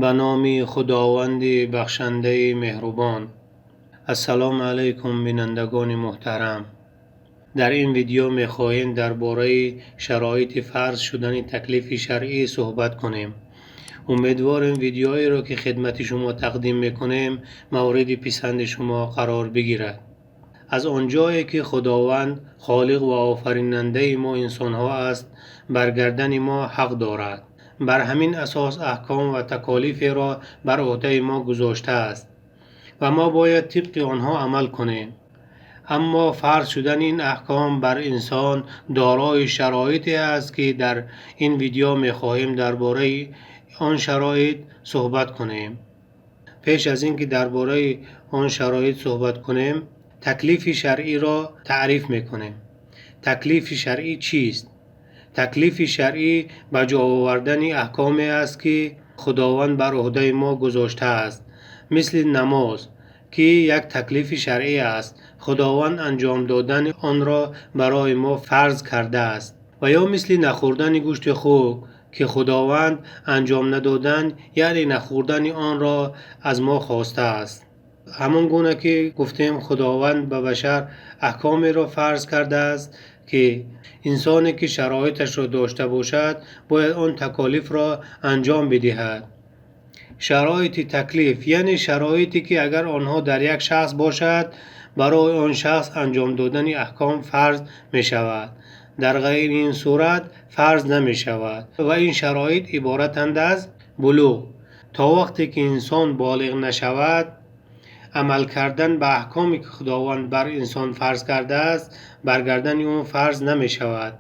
Ба номи Худованди бахшандаи меҳрубон. Ассалому алайкум, бинандагони муҳтарам. Дар ин видео мехоҳем дар бораи шароити фарз шудани таклифи шаръӣ суҳбат кунем. Умедворем, видеоеро, ки хидмати шумо тақдим мекунем, мавриди писанди шумо қарор бигирад. Аз он ҷое ки Худованд холиқ ва офаринандаи мо инсонҳо аст, бар гардани мо ҳақ дорад. Бар ҳамин асос аҳком ва таколиферо бар уҳдаи мо гузоштааст ва мо бояд тибқи онҳо амал кунем. Аммо фарз шудани ин аҳком бар инсон дорои шароите аст, ки дар ин видео мехоҳем дар бораи он шароит суҳбат кунем. Пеш аз ин ки дар бораи он шароит суҳбат кунем, таклифи шаръиро таъриф мекунем. Таклифи шаръӣ чист? Таклифи шаръӣ ба ҷо овардани аҳкоме аст, ки Худованд бар уҳдаи мо гузоштааст, мисли намоз, ки як таклифи шаръӣ аст. Худованд анҷом додани онро барои мо фарз кардааст. Ва ё мисли нахӯрдани гӯшти хук, ки Худованд анҷом надодан, яъне нахӯрдани онро аз мо хостааст. Ҳамон гуна ки гуфтем, Худованд ба башар аҳкомеро фарз кардааст, ки инсоне, ки шароиташро дошта бошад, бояд он таколифро анҷом бидиҳад. Шароити таклиф, яъне шароите, ки агар онҳо дар як шахс бошад, барои он шахс анҷом додани аҳком фарз мешавад, дар ғайри ин сурат фарз намешавад. Ва ин шароит иборатанд аз булуғ. То вақте ки инсон болиғ нашавад, амал кардан ба аҳкоме, ки Худованд бар инсон фарз кардааст, бар гардани ӯ фарз намешавад.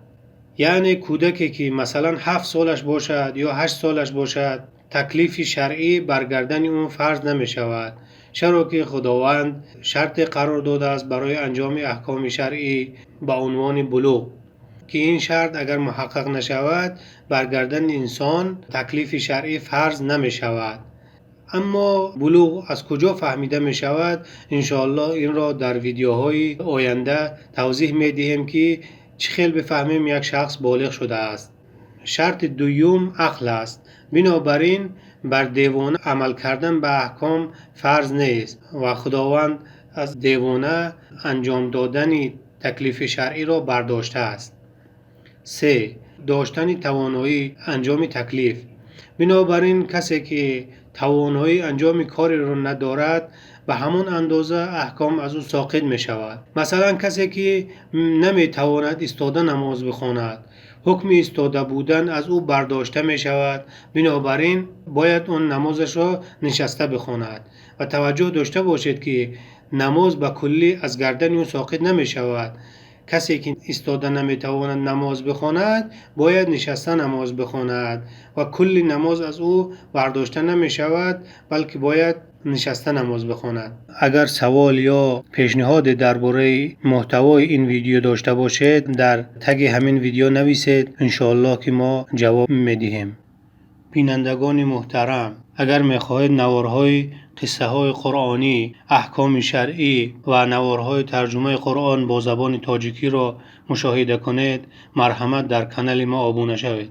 Яъне кӯдаке, ки масалан 7 солаш бошад ё 8 солаш бошад, таклифи шаръӣ бар гардани ӯ фарз намешавад, чаро ки Худованд шарте қарор додааст барои анҷоми аҳкоми шаръӣ ба унвони булуғ, ки ин шарт агар муҳаққақ нашавад, бар гардани инсон таклифи шаръӣ фарз намешавад. Аммо булуғ аз куҷо фаҳмида мешавад? Иншоаллоҳ, инро дар видеоҳои оянда тавзеҳ медиҳем, ки чӣ хел бифаҳмем, як шахс болиғ шудааст. Шарти дуюм ақл аст. Бинобар ин бар девона амал кардан ба аҳком фарз нест ва Худованд аз девона анҷом додани таклифи шаръиро бардоштааст. Се, доштани тавоноии анҷоми таклиф. Бинобар ин касе, ки тавоноии анҷоми кореро надорад, ба ҳамон андоза аҳком аз ӯ соқит мешавад. Масалан, касе, ки наметавонад истода намоз бихонад, ҳукми истода будан аз ӯ бардошта мешавад. Бинобар ин бояд он намозашро нишаста бихонад. Ва таваҷҷӯҳ дошта бошед, ки намоз ба куллӣ аз гардани ӯ соқит намешавад. Касе, ки истода наметавонад намоз бихонад, бояд нишаста намоз бихонад ва кулли намоз аз ӯ бардошта намешавад, балки бояд нишаста намоз бихонад. Агар савол ё пешниҳоде дар бораи муҳтавои ин видео дошта бошед, дар таги ҳамин видео нависед. Иншоаллоҳ, ки мо ҷавоб медиҳем. Бинандагони муҳтарам, агар мехоҳед наворҳои қиссаҳои қуръонӣ, аҳкоми шаръӣ ва наворҳои тарҷумаи Қуръон бо забони тоҷикиро мушоҳида кунед, марҳамат, дар канали мо обуна шавед.